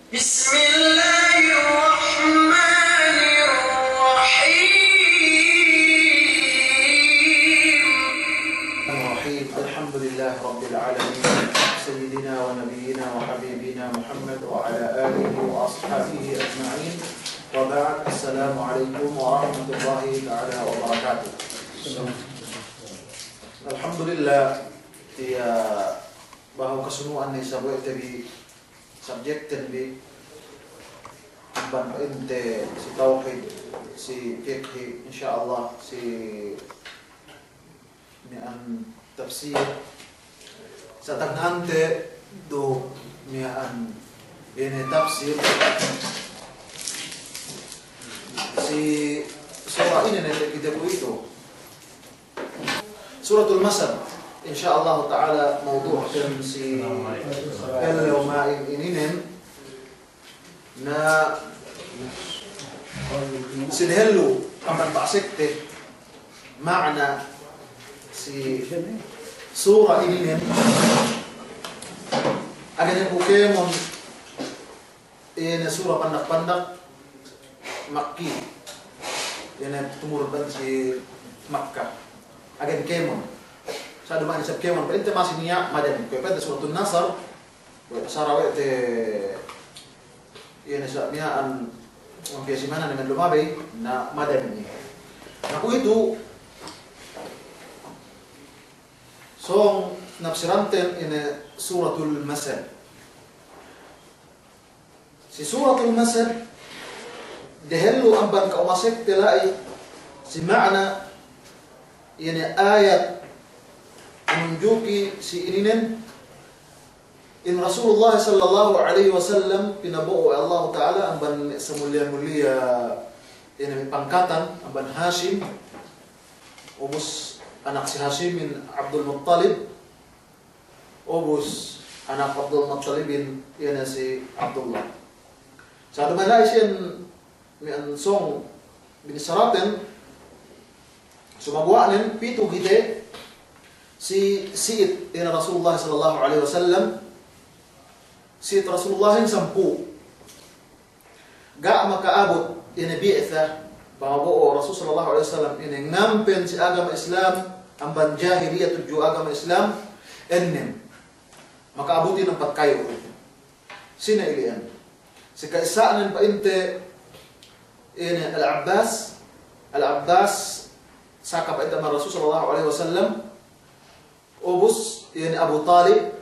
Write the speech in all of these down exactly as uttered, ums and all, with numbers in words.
بسم الله الرحمن الرحيم. الرحيم. الحمد لله رب العالمين. سيدنا ونبينا وحبيبنا محمد وعلى آله وأصحابه أجمعين. وبعد، السلام عليكم ورحمة الله تعالى وبركاته. Alhamdulillah, tiya' bahu kasunu'an ne sabu'te bi subjekten bi amban pa'inte si tawhid, si fiqhi, insya Allah, si miya'an tafsir. Sa' tagna'ante du miya'an ine tafsir si sura inin ne kite kuwe'itu. Suratul Masad, insya Allah ta'ala, mawdu'ten si ellew ma'in ininen, na si dehellu amban pa'asekte ma'ana si sura ininen, agen ku kēmon ine sura pandak-pandak Makki. Ine tumurun si Makka. Agen kēmon. Sa' duma'in isab kēmon. Pa'inte masi niya' Madani. Kuwe' pa'inte Suratun Nasr. Kuwe' sara we' te, ine sa' miya'an ampiya si mana ne men lumabey, na Madani. Na kuwe'itu, sōng nafsiranten ine Suratul Masad. Si Suratul Masad, dehellu amban ka'umasekte la'i si ma'ana, ine ayat manunjuki si ininen, in Rasulullah sallallahu alaihi wasallam pinabo'o we' Allahu ta'ala amban samulliya-mulliya, ine pangkatan, amban Hashim, ubus anak si Hashimin Abdul Muttalib, ubus anak Abdul Muttalibin, iye ne si Abdullah. Sa' duma'in la'i siyen miya'an sōng binissaraten, sumaguwa'nen pitu kite si si'it ine Rasulullah sallallahu alaihi wasallam, si'it Rasulullahin sampū'. Ga' maka'abut ine bi'tha, pamabo'o Rasul sallallahu alaihi wasallam, ine ngampen si agama Islam, amban jahiliya tudju agama Islam, ennem. Maka'abutin ampat kayu. Sine ili'en? Si ka'isa'nen pa'inte ine Al-Abbas, Al-Abbas saka pa'inte amban Rasul sallallahu alaihi wasallam, ubus, ine Abu Talib,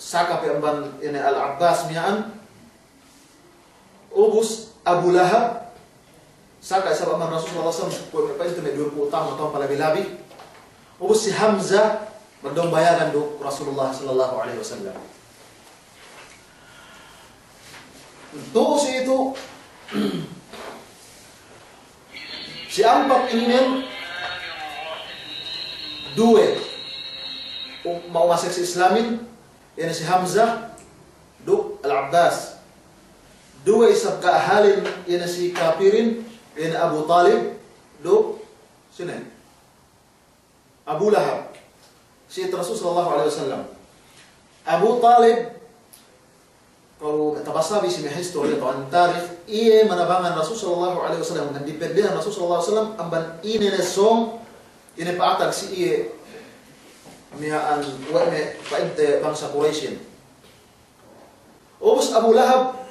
saka pe amban ine Al-Abbas miya'an. Ubus Abu Lahab, saka isab amban Rasul sallallahu alaihi wasallam, kuwe' pa'inte me' duwempū' tahun atawa palabi-labi. Ubus si Hamzah, magdombayagan duk Rasulullah sallallahu alaihi wasallam. Tu'u si itu, si ampat ininen, duwe, u-, ma'umasek si Islamin, iye ne si Hamzah duk Al-Abbas. Duwe isab ka'ahalin, iye ne si kapirin, iye ne Abu Talib duk sine? Abu Lahab. Si'it Rasul sallallahu alaihi wasallam. Abu Talib, kalu tabassa bi si me' history atawa tarikh, iye manabangan Rasul sallallahu alaihi wasallam, ngandipendehan Rasul sallallahu alaihi wasallam, amban ine ne sōng, ine pa'atag si iye miya'an we' me' pa'inte bangsa Quraisyin. Ubus Abu Lahab,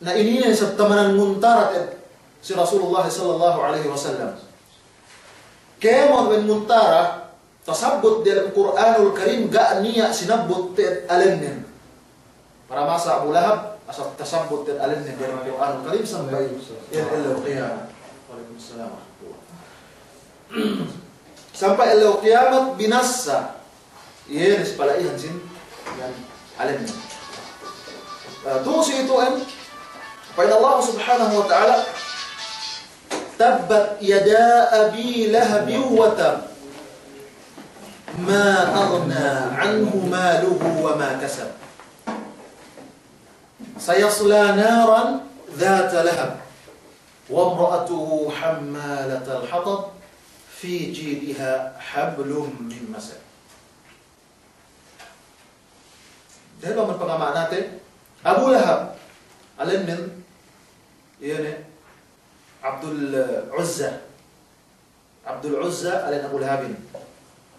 na ininen isab tamanan nguntara te'ed si Rasulullah sallallahu alaihi wasallam. Kēmon we' nguntara, tasabbut diyalem Kur'anul Karim ga' niya' sinabbut te'ed alennen. Para masa Abu Lahab, asal tasabbut te'ed alennen diyalem Kur'anul Karim sampay iyan ellew kiyamat. Wa'alaikum salam warahmatullah. Sampay ellew kiyamat binassa. Iye ne si pala'ihan sin iyan alennen. Eh, tu'u si itu'en, pa'in Allah subhanahu wa ta'ala, تبت يدا أبي لهب وتب ما أغنى عنه ماله وما كسب سيصلى نارا ذات لهب وامرأته حمالة الحطب في جيدها حبل من مسد. Dehellu amban pangama'anate, Abu Lahab. Alennen, iye ne, Abdul, eh, Uzza. Abdul Uzza, alen Abu Lahabin.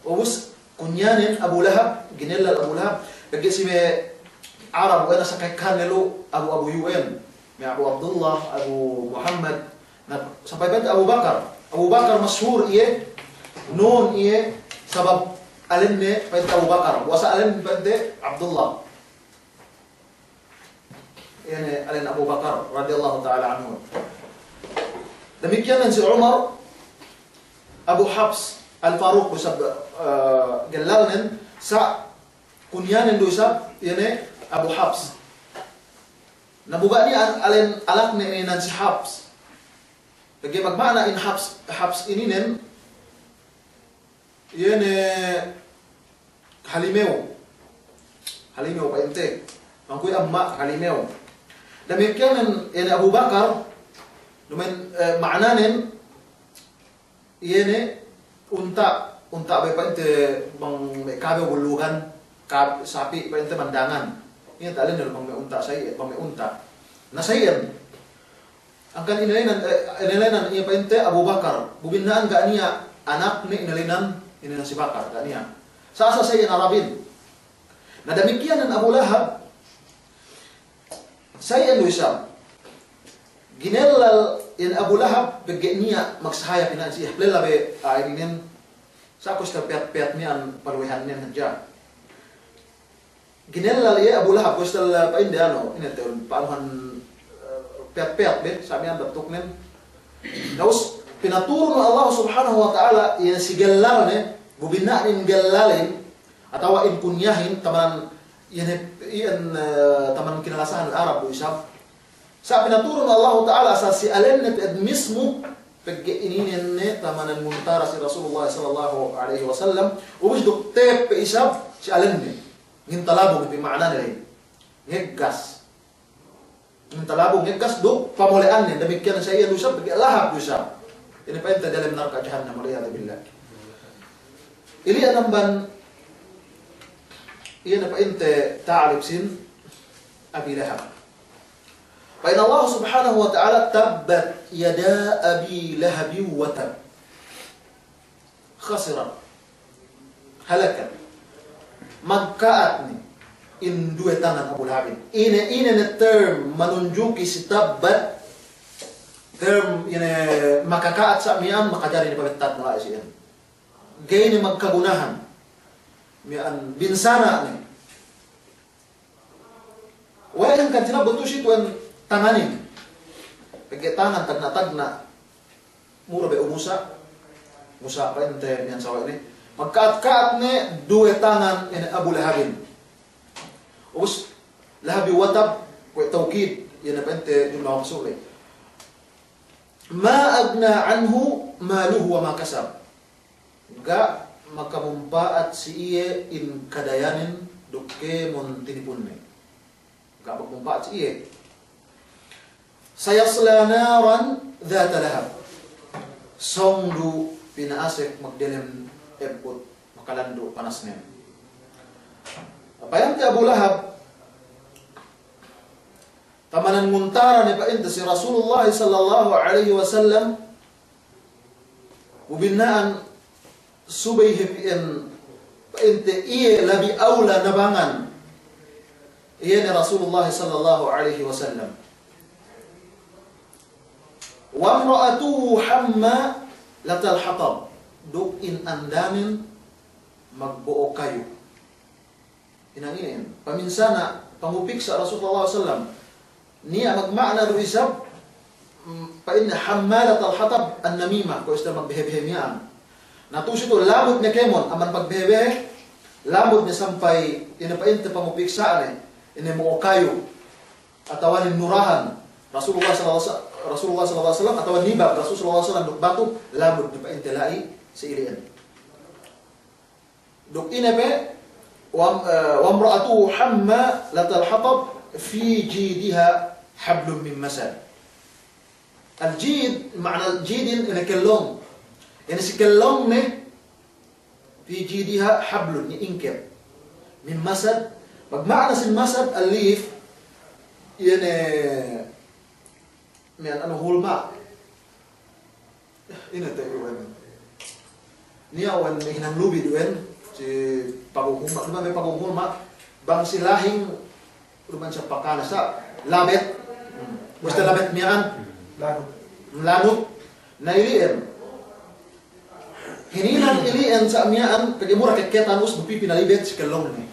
Ubus, kunyanen Abu Lahab, ginellal Abu Lahab. Pegge' si me' Arab, we' ne sakekkan ne lu Abu, Abu U N. Me' Abu Abdullah, Abu Muhammad. Na, sampay pa'inte Abu Bakar. Abu Bakar mashur iye, nun iye, sabab alenne pa'inte Abu Bakar. Puwasa alen pa'inte Abdullah. Iye ne alen Abu Bakar radiyallahu ta'ala anhu. Damikkiyan si Umar, Abu Hafs Al-Faruq du isab, eh, gellalnen, sa' kunyanen du isab, iye ne Abu Hafs. Na bu ga' niya' alen anakne ininan si Hafs. Pegge' magma'na in Hafs, Hafs ininen, iye ne halimew. Halimew pa'inte. Bang kuwe' amma' halimew. Damikkiyan iye ne Abu Bakar, duma'in, eh, ma'nanen, iye ne unta', unta' be pa'inte bang me' kabew bullugan, kab-, sapi' pa'inte mandangan. Iye ta'alen ne bang me' unta' sa'i, bang me' unta'. Na sa'iyan. Angkan inēnan, eh, inēnan iye pa'inte Abu Bakar. Bu binna'an ga' niya' anakne inēnan, inēnan si Bakar, ga' niya'. Sa', sa' sa'iyan Arabin. Na damikkiyan in Abu Lahab, sa'iyan du isab. Ginellal in Abu Lahab, pegge' niya' magsahaya pina'in si, lella be, ah, inēnan. Sa' kuwe' isab piyat-piyat miya'an paluwehannen hadja. Ginellal iye Abu Lahab, kuwe' isab pa'inde anu, ine te, pa'anuhan, eh, piyat-piyat be, sa' miya'an bantuknen. Na ubus, pinaturun we' Allah Subhanahu wa Ta'ala, iye si gellalne, bu binna'in gellalin, atawa in kunyahin, tamanan, iye ne, iyan, eh, tamanan kinalasahan Arab du isab. Sa' pinaturun we' Allahu Ta'ala asal si alenne te'ed mismu, pegge' ininen ne tamanan nguntara si Rasulullah sallallahu alaihi wasallam, ubus duk te'ed pe isab si alenne. Ngintalabung pe ma'anane ley. Ngeggas. Ngintalabung, ngeggas duk pamole'annen, damikkiyan sa' iye du isab, pegge' lahab du isab. Ine pa'inte dalem narka' jahannam, wal iyadhu billah. Ili'an amban, iye ne pa'inte ta'rif sin Abi Lahab. Pa'in Allah Subhanahu wa Ta'ala, "Tabbat yada Abi Lahabin wa tabb." Khasira. Halaka. Magka'at ne in duwe tangan Abu Lahabin. Ine, ine ne term manunjuki si tabbat, term ine makaka'at sa' miya'an, makajari ne pamettad mula'i si iyan. Ga'i ne magkagunahan. Miya'an binsana' ne. We'en kan tinabbut tu'u si tu'en tanganin. Pegge' tangan tagna'-tagna'. Mura be umusa'. Musa' pa'inte miya'an sawe' ne. Magka'at-ka'at ne duwe tangan ine Abu Lahabin. Ubus Lahabin wa tabb, kuwe' tawkid, iye ne pa'inte jumla mawsule. Ma aghna anhu maluhu wa ma kasab. Ga' makamumpa'at si iye in kadayanen duk kēmon tinipunne. Ga' makamumpa'at si iye. Sayasla naran dhata lahab. Sōng du pina'asek magdelem ebbut makalandu' panasnen. Pa'inte Abu Lahab, tamanan nguntara ne pa'inte si Rasulullah sallallahu alaihi wasallam, bu binna'an subey hep iyan pa'inte iye labi awla nabangan. Iye ne Rasulullah sallallahu alaihi wasallam. Wamra'atuhu hammalatal hatab. Duk in andanen magbo'o kayu. Hinang inin, paminsana', pangupiksa' Rasulullah sallallahu alaihi wasallam. Niya' magma'na du isab, mm, pa'inne hammalatal hatab an-namimah, kuwe' isab magbehe-behe miya'an. Na tu'u si tu'u lamud ne kēmon, amban pagbehe-behe, lamud ne sampay, ine pa'inte pangupiksa'ne, ine mo'o kayu, atawa nin nurahan Rasulullah sallallahu alaihi wa-, Rasulullah sallallahu alaihi wasallam, atawa nibab Rasulullah sallallahu alaihi wasallam duk batu, lamud ne pa'inte la'i si ili'en. Duk ine pe, wam-, eh, wamra'atuhu hammalatal hatab fi jidiha hablum min masad. Al-jid, ma'ana al-jidin, ine kellong. Ine si kellongne, fi jidiha hablun, ni ingket. Min masad, magma'na sin masad, al-lif, Iye ne miya'an anu hulma'. Ine te' iwen. Niya' wen hinang lubi duwen si pagong hulma', duma'in me' pagong hulma', bang si lahing duma'in sa pakana sa labet. Hmm. Basta labet miya'an. Lanut. Lanut. Na ili'en. Hininang ili'en sa miya'an, pegge' mura kekketan us bu pī pinalibet si kellongne.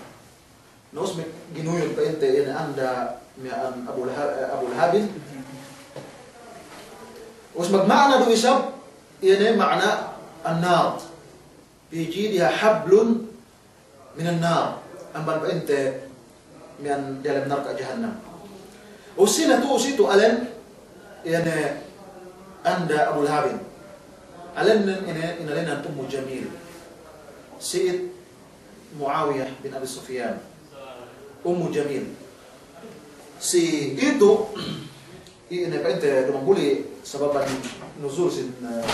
Na us me' ginuyun pa'inte iye ne anda miya'an Abu Laha-, eh, Abu Lahabin. Us magma'na du isab iye ne ma'na an-nar. Fi jidiha hablun minan nar. Amban pa'inte miya'an diyalem narka' jahannam. Us sine tu'u si itu alen, iye ne anda Abu Lahabin. Alennen ine, inalenan Ummu Jamil. Si it Muawiyah bin Abi Sufyan. Ummu Jamil. Si itu, ine pa'inte dumambuli sababan nuzul sin, eh,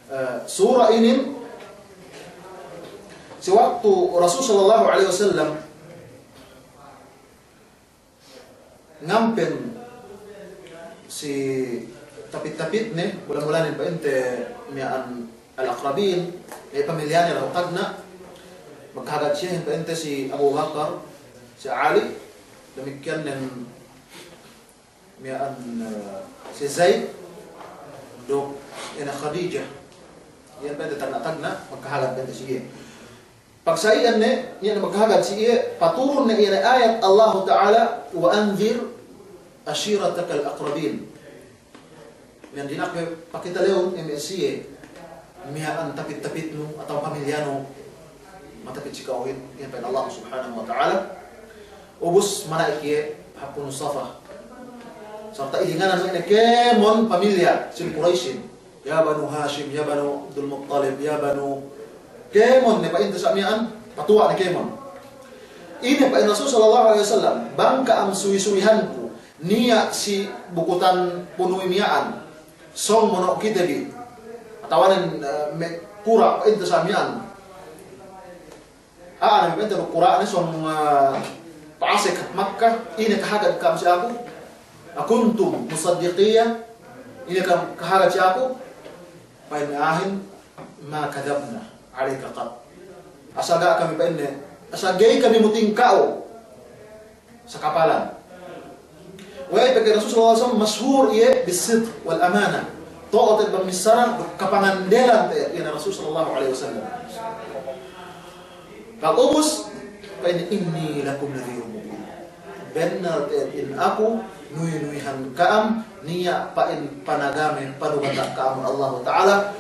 eh, sura inin, si waktu Rasul sallallahu alaihi wasallam ngampen si tapit-tapitne, mula-mulanen pa'inte miya'an al-aqrabin, me' pamilyane dahu' tagna', magkahagad siyehin pa'inte si Abu Bakar, si Ali, damikkiyan nen miya'an, eh, si Zaid, duk ine Khadijah. Iyan pa'inte tagna'-tagna', magkahagad pa'inte si iye. Pagsa'iyan ne, iye ne magkahagad si iye, paturun ne iye ne ayat Allahu Ta'ala, "Wa anzir ashiratakal aqrabin." Miya'an dina'ak me' pakitalewun, eh, me' siye, miya'an tapit-tapitnu, atawa pamilyanu, matapit si ka'uhin, iyan pa'in Allah Subhanahu wa Ta'ala. Ubus mana'ik iye, hap Punun Safa. Sarta' ilinganan me' ne kēmon pamilya, sin Quraisyin. Ya Banu Hashim, ya Banu Abdul Muttalib, ya Banu, kēmon ne pa'inte sa' miya'an, patuwa' ne kēmon. Ine pa'in Rasul sallallahu alaihi wasallam, bang ka'am suwi-suwihanku, niya' si bukutan punuwi miya'an, sōng mono' kite bi, atawanen, eh, me' kura' pa'inte sa' miya'an. A'a ne pa'inte du kura'ne sōng, eh, pa'asek hap Makkah, ine kahagad ka'am si aku? Akuntum musaddiqiyya, ine ka'am kahagad si aku? Pa'in a'ahin, ma kadhabna alayka qat. Asal ga' kami pa'inne, asal ga'i kami muting ka'u. Sakapalan. We'ey pegge' Rasul sallallahu alaihi wasallam mashhur iye bis-sidq wal-amanah. To'o te'ed bang missara, duk kapangandelan te'ed iye ne Rasul sallallahu alaihi wasallam. Pagubus, pa'inne, "Inni lakum nadhirun mubin." Bennal te'ed in aku, nuwi-nuwihan ka'am, niya' pa'in panagame, panugata' ka'am Allahu Ta'ala.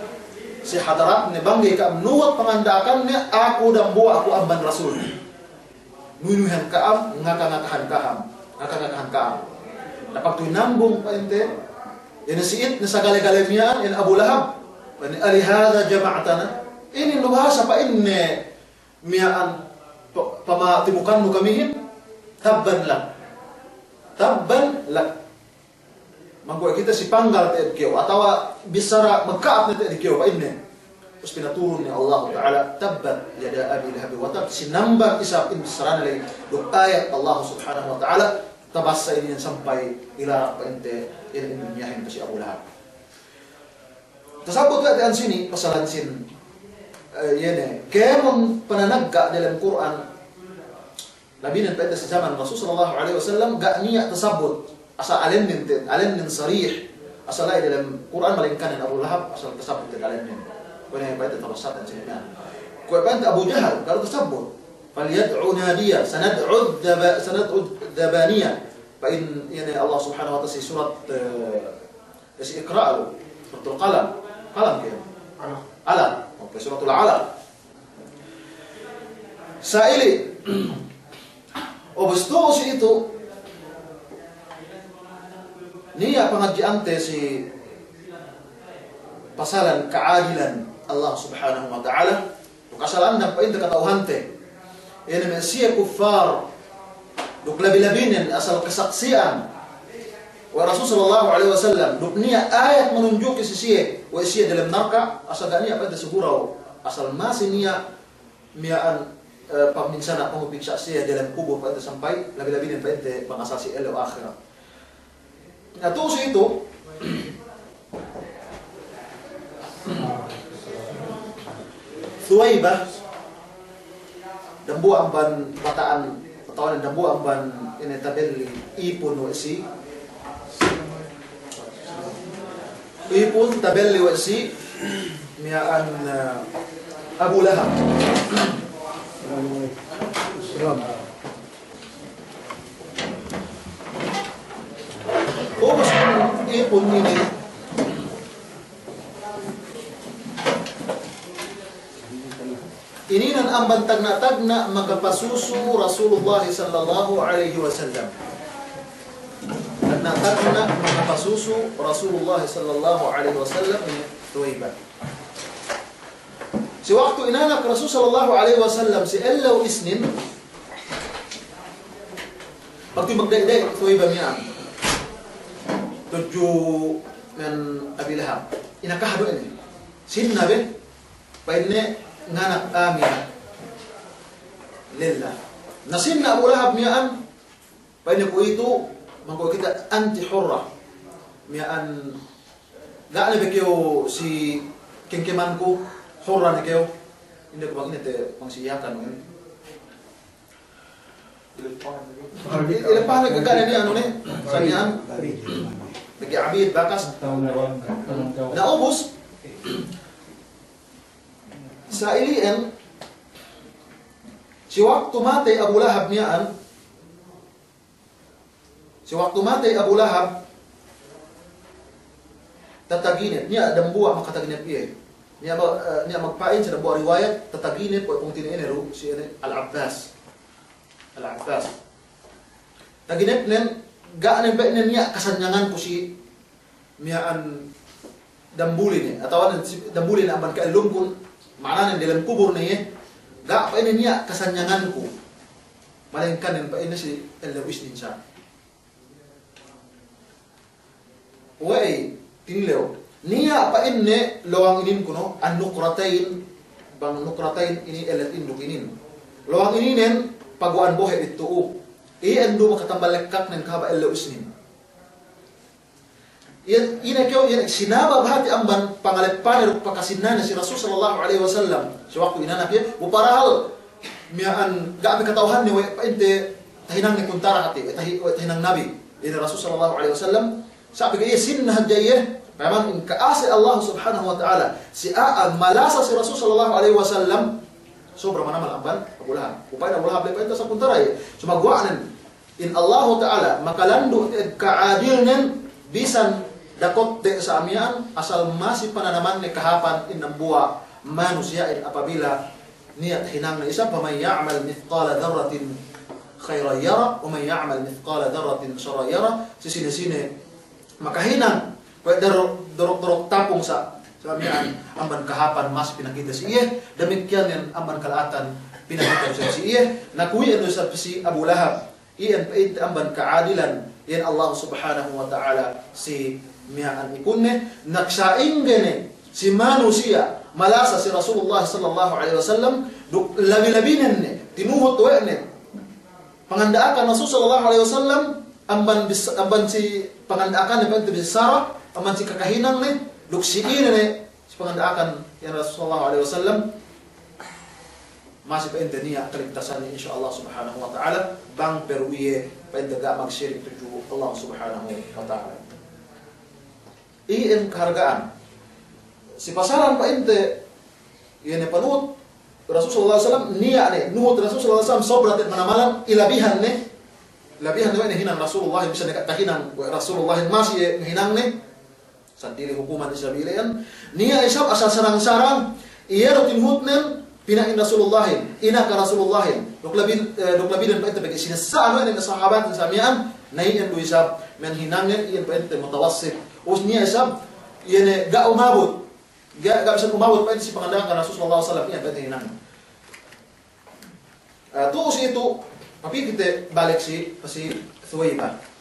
Si hadaratne bang ga'i ka'am nuhut panganda'akanne, aku dambuwa' aku amban Rasulne. Nuwi-nuwihan ka'am, ngaka-ngakahan ka'am, ngaka-ngakahan ka'am. Na pagtuy nambung pa'inte, iye ne si it ne sagale-gale miya'an, iye ne Abu Lahab. Pa'inne, "Alihadha jama'tana?" Inin du bahasa pa'inne miya'an pa-, pamatimukannu kamihin? Tabban lak. Tabban lak. Mangkuwe' kite si panggal te'ed kew, atawa bissara magka'at ne te'ed kew, pa'inne. Terus pinaturun ne Allahu Ta'ala, "Tabbat yada Abi Lahab wa tabb." Sinambung isab in bissarane ley duk ayat Allah Subhanahu wa Ta'ala, tabassa inin sampay ila pa'inte, inin, inin niyahin si Abu Lahab. Tasabbut we' te ensini' pasalan sin, eh, iye ne, kēmon pananagga' delem Kur'an, Labi ne pa'inte si jaman Rasul sallallahu alaihi wasallam, ga' niya' tasabbut. Asal alennen te, alennen sarih. Asal la'i delem Kur'an, malingkan Abu Lahab, asal tasabbut te alennen. Kuwe' ne pa'inte tabassatan sine miya'an. Kuwe' pa'inte Abu Jahal, ga' du tasabbut. "Falyad'u nadiyah, sanad'u dhaba-, sanad'u dhabaniya." Pa'in, iye ne Allah Subhanahu wa Ta'ala si surat, eh, si Iqra' lu, Suratul Qalam. Qalam ke? Alaq. Alaq. Oke, Suratul Alaq. Sa'ili, ubus tu'u si itu, niya' pangadji'ante si pasalan ka'adilan Allah Subhanahu wa Ta'ala, duk asal andang pa'inte kata'uhante. Iye ne me' siye kuffar, duk labi-labinen asal kasaksi'an we' Rasul sallallahu alaihi wasallam, duk niya' ayat manunjuki si siye, we' siye delem narka', asal ga' niya' pa'inte siguraw, asal masi niya' miya'an eh, paminsana' pangupiksa' siye diyalem kubul pa'inte sampay, labi-labinen pa'inte bang asal si ellew ahirat. Na tu'u si itu, Thuwaybah, dambuwa' amban bata'an, atawa dambuwa' amban ine tabelli ipun we' si, ipun tabelli we' si miya'an, eh, Abu Lahab. Ubus ipun inin, ininan amban tagna'-tagna' makapasusu Rasulullah sallallahu alaihi wasallam. Tagna'-tagna' makapasusu Rasulullah sallallahu alaihi wasallam inin Thuwaybah. Si waktu inanak Rasul sallallahu alaihi wasallam si ellew Isnin, waktu magdai'-dai' Thuwaybah miya'an tudju men Abi Lahab. Inakaha du inin. Sinna be, pa'inne nganak Aminah lella. Na sinna Abu Lahab miya'an, pa'inne kuwe'itu, mangko' kite anti hurra. Miya'an, ga' ne be kew si kengkemanku, hurra ne kew. Inde ku bang ine te bang si Yakan, men. Ilepahan ne ga' ne ni anu ne, sa' miya'an. Pegge' abid, bakas. Na ubus, sa' ili'en, si waktu matey Abu Lahab miya'an, Si waktu matey Abu Lahab, tataginep, niya' dambuwa' makataginep iye. Niya' ma-, eh, niya' magpa'in si dambuwa' riwayat, tataginep we' pungtina'i ne du, si ine, Al-Abbas. Al-Abbas. Taginepnen, ga' ne pa'inne niya' kasanyanganku si miya'an dambulinen, atawa si dambulinen amban ka'ellumkun, ma'ananen diyalem kubul ne iye, ga' pa'inne niya' kasanyanganku. Malayingkan nen pa'inne si ellew Isnin sa'. We'ey, tinlew. Niya' pa'inne lowang inin kunu', an-nuqratayn, bang nuqratayn inin ellet induk inin. Lowang ininen paguwa'an bohe' dittu'u. Iyan du makatambal lekkaknen kahaba' ellew Isnin. Iye, ine kew, iye, sinabab hati amban pangaleppane duk pakasinnane si Rasul sallallahu alaihi wasallam. Si waktu inanak iye, bu parahal miya'an ga' pe kata'uhanne we' pa'inte tahinangne kuntara hati, we' tahi-, we' tahinang Nabi. Ine Rasul sallallahu alaihi wasallam, sa' pegge' iye sinna hadja iye, memang in ka'ase' Allah subhanahu wa ta'ala. Si a'a malasa si Rasul sallallahu alaihi wasallam, sobra manamal amban Abu Lahab. Bu pa'in Abu Lahab le pa'inte sa' kuntara iye. Suma guwa'nen, in Allahu Ta'ala makalandu' te'ed ka'adilnen bisan dakotte sa' miya'an asal masi pananamanne kahāpan in dambuwa' manusiya'in apabila niya' hinangne isab, فمن يعمل مثقال ذرة خيرا يره ومن يعمل مثقال ذرة شرا يره, si sine-sine makahinang kuwe' doro-, dorok-dorok tapung sa', sa' miya'an amban kahāpan masi pinakite si iye, damikkiyan iyan amban kala'atan pinakite si iye, na kuwe' iyan du isab si Abu Lahab. Iyan pa'inte amban ka'adilan iyan Allah Subhanahu wa Ta'ala si miya'an ikunne, na sa'ingge ne si manusiya' malasa si Rasulullah sallallahu alaihi wasallam, duk labi-labinen ne tinuhut we' ne panganda'akan Rasul sallallahu alaihi wasallam, amban bis-, amban si panganda'akanne pa'inte bissara, amban si kakahinangne, duk si ine ne si panganda'akan iyan Rasul sallallahu alaihi wasallam, masi pa'inte niya' kaligtasanne, insya Allah Subhanahu wa Ta'ala, bang pe du iye pa'inte ga' magsirik tudju Allah Subhanahu wa Ta'ala. Iyan kaharga'an. Si pasalan pa'inte, iye ne panuhut Rasul sallallahu alaihi wasallam, niya' ne, nuhut Rasul sallallahu alaihi wasallam, sobra te'ed manamalan, ilabihan ne, ilabihan ne we' ne hinang Rasulullah, bisan ne ga' tahinang we' Rasulullah, masi iye ngahinangne, Seddili hukuman isab ile'en. Niya' isab asal sarang-sarang, iye du tinuhutnen, pina'in Rasulullahin, inaka Rasulullahin. Duk labi, eh, duk labinen pa'inte pegge' sinessa'an we' ne sahabatin sa' miya'an, na iyan du isab, miya'an hinangne, iyan pa'inte mutawassit. Ubus niya' isab, iye ne ga' umabut. Ga', ga' bisan umabut pa'inte si panganda'akan Rasul sallallahu alaihi wasallam, iyan pa'inte hinangne. Ah, tu'u si itu, tapi kite balik si, si Thuwaybah.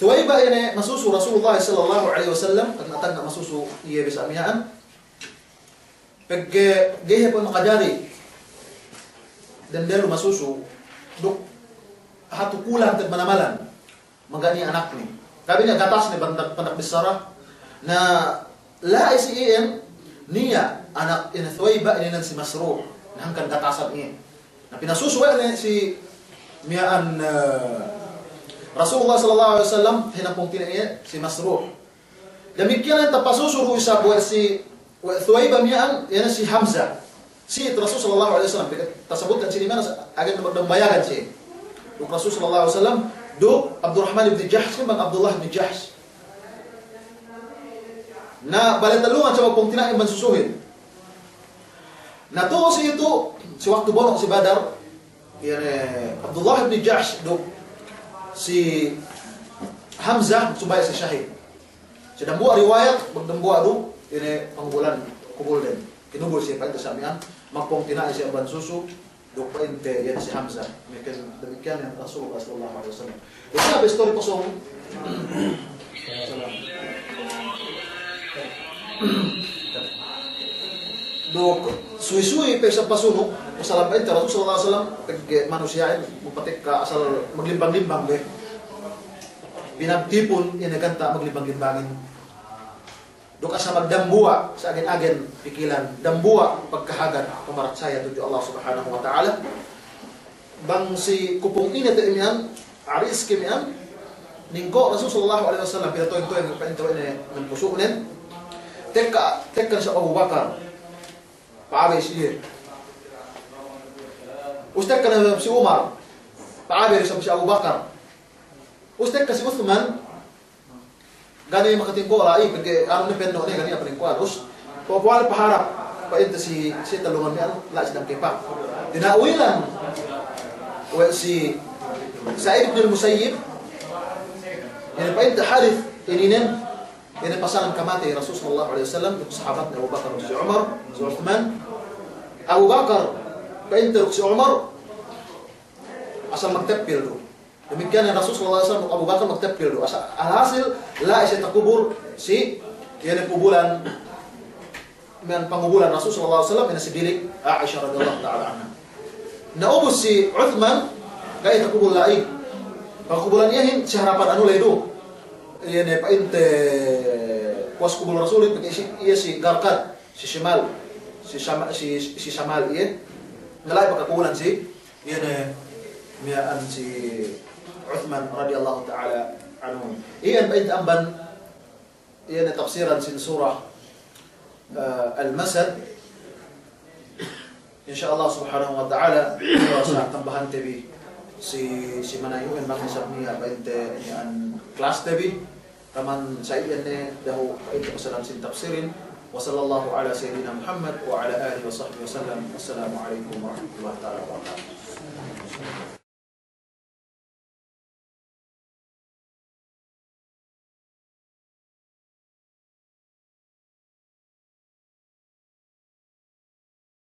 Thuwaybah ine masusu Rasulullah sallallahu alaihi wasallam, tagna'-tagna' masusu iye bi sa' miya'an. Pegge' ga'i pe makajari Dende lu masusu, duk hatu kulang te'ed manamalan. Magani anakne. Kabi niya' gatasne pandak, pandak bissara. Na la'i si iyan, niya' anak ine Thuwayba ininen si Masruh. Na hangkan gatasan iye. Na pinasusu we' ne si miya'an, eh, Rasulullah sallallahu alaihi wasallam, hinang pungtina'i iye si Masruh. Damikkiyan tapasusu du isab we' si, we' Thuwayba miya'an, iye ne si Hamzah. Si Rasul sallallahu alaihi wasallam, pegge' tasabutkan si miya'an, agen dambayagan si. Duk Rasul sallallahu alaihi wasallam, duk Abdurrahman ibn Jahsh, bang Abdullah ibn Jahsh. Na bale tellungan sa pungtina'i amban susuhin. Na tu'u si itu, si waktu bono' si Badar, iye ne Abdullah ibn Jahsh duk si Hamzah sumaya' si shahid. Si dambuwa' riwayat, magdambuwa' du, iye ne pangubulan, kubulden. Kinubul si pa'inte sa miya'an, magpungtina'i si amban susu, duk pa'inte iye ne si Hamzah. Damikkiyan, damikkiyan iyan Rasulullah sallallahu alaihi wasallam. Duk isab istori pasunu'. Duk suwi-suwi pe isab pasunu', masalan pa'inte Rasul sallallahu alaihi wasallam, pegge' manusiya'in, magpatekka asal maglimbang-limbang be. Pinagtipun, iye ne ganta' maglimbang-limbangin. Duk asal magdambuwa' sa agen-agen pikilan, dambuwa' pagkahagad pamaratsaya tudju Allah Subhanahu wa Ta'ala. Bang si kupung ine te' miya'an, Ariski miya'an, ningko' Rasul sallallahu alaihi wasallam, pinatoyang-toyang pa'inte we' ne me' pusu'nen, tekka, tekka si Abu Bakar, pa'abey si iye. Ubus tekka si Umar, pa'abey si Abu Bakar. Ubus tekka si Uthman, Ga' ne makatingko' la'i, pegge' anu ne penno' ne, ga' ne paningko'an. Ubus, kuwe'-kuwe' ne paharap, pa'inte si, si tellungan miya'an, la'i si dangkepak. Dina'wilan we' si Sa'id ibn al-Musayyib, iye ne pa'inte Harith ininen, iye ne pasangan kamatey Rasul sallallahu alaihi wasallam, duk sahabatne Abu Bakar, si Umar, si Uthman. Abu Bakar, pa'inte duk si Umar, asal magteppil du. Damikkiyan iyan Rasul sallallahu alaihi wasallam, Abu Bakar magteppil du. Asa-, alhasil, la'i siye takubul si, iye ne kubulan, miya'an pangubulan Rasul sallallahu alaihi wasallam, iye ne si bilik Aisha radhiyallahu ta'ala anha. Na ubus si Uthman, ga'i takubul la'i. Pangubulan iyehin si harapan anu la'i du. Iye ne pa'inte puwas kubul Rasulin, pegge' si, iye si Garqad, si shimal, si shama-, si, si shamal iye. Na la'i pakakubulan si, Iye ne miya'an si Uthman radhiyallahu ta'ala anhu. Iyan pa'inte amban, iye ne tafsiran sin surah, eh, Al-Masad. Insya Allah subhanahu wa ta'ala, iye sa' tambahante bi si, si manayu'in bang isab niya' pa'inte miya'an klaste bi. Taman sa' iyan ne dahu' pa'inte pasalan sin tafsirin. Wa sallallahu ala sayyidina Muhammad wa ala alihi wa sahbihi wa sallam. Wassalamu alaikum warahmatullahi ta'ala wabarakatuh.